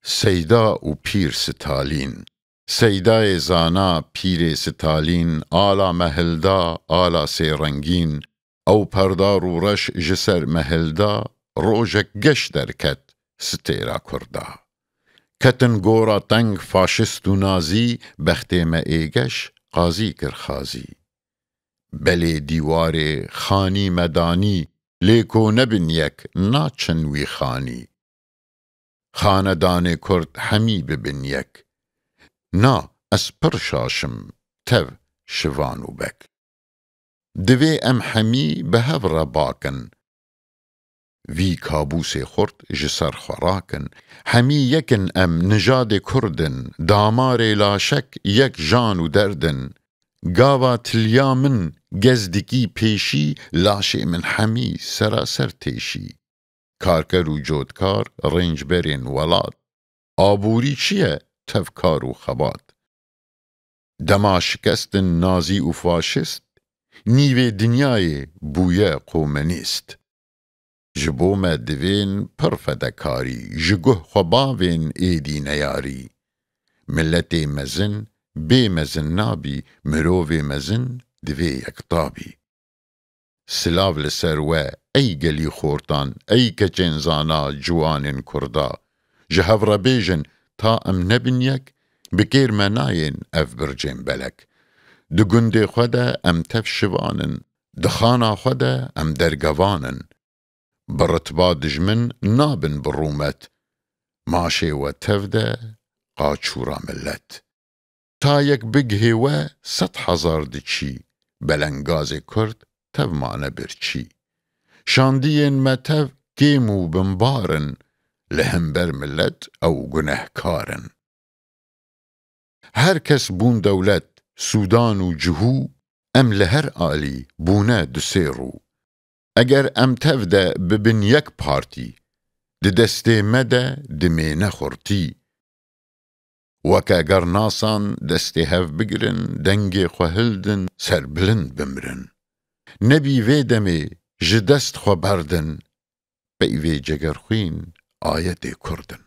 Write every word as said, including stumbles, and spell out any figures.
Seyda û Pîr Stalîn. Seydayê zana, pîrê Stalîn, ala me hilda, ala sêrengîn, ew perdar û reş ji ser me hilda, rojek geş derket stêra Kurda. Ketin gora teng faşist û nazî, bextê me êgeş qazî kir xazî. Belê dîwarê xanî me danî, lê ko nebin yek naçin wî xanî. Xanedanê Kurd hemî bibin yek. Na, ez pir şaş im, tev, şivan û bek. Divê em hemî bi hev re bakin. Vî kabûsê xurt ji ser xwe rakin. Hemî yek in em, nijadê Kurd in, damarê laşek yek jan û derd in. Gava tiliya min gez dikî pêşî, laşê min hemî seraser têşî. Karker û cotkar, rêncberên welat, aborî çi ye tevkar û xebat? Dema şikestin nazî û faşist, nîvê dinyayê bûye komenîst. Ji bo me divên pir fedekarî, ji guh xwe bavên êdî neyarî. Miletê mezin bê mezin nabî, mirovê mezin divê yekta bî. Silav li ser we, ey gelî xortan, ey keçên zana, ciwanên Kurda. Ji hev re bêjin, ta em nebin yek, bi kêr me nayên ev bircên belek. Di gundê xwe de em tev şivan in, di xana xwe de em dergevan in. Bi ritba dijmin nabin bi rûmet, maşê we tev de qaçûra milet. Ta yek bigihê we sed hezar diçî, belengazê Kurd tev mane birçî. Şandiyên me tev kêm û bimbar in, li hember milet ew gunehkar in. Her kes bûn dewlet, sûdan û cihû, em li her alî bûne du sê rû. Eger em tev de bibin yek partî, di destê me de dimêne xurtî. Weke gernasan destê hev bigirin, dengê xwe hildin, serbilind bimirin. Nebî vê demê ji dest xwe berdin, peyvê cegerxwîn ayetê Kurd in.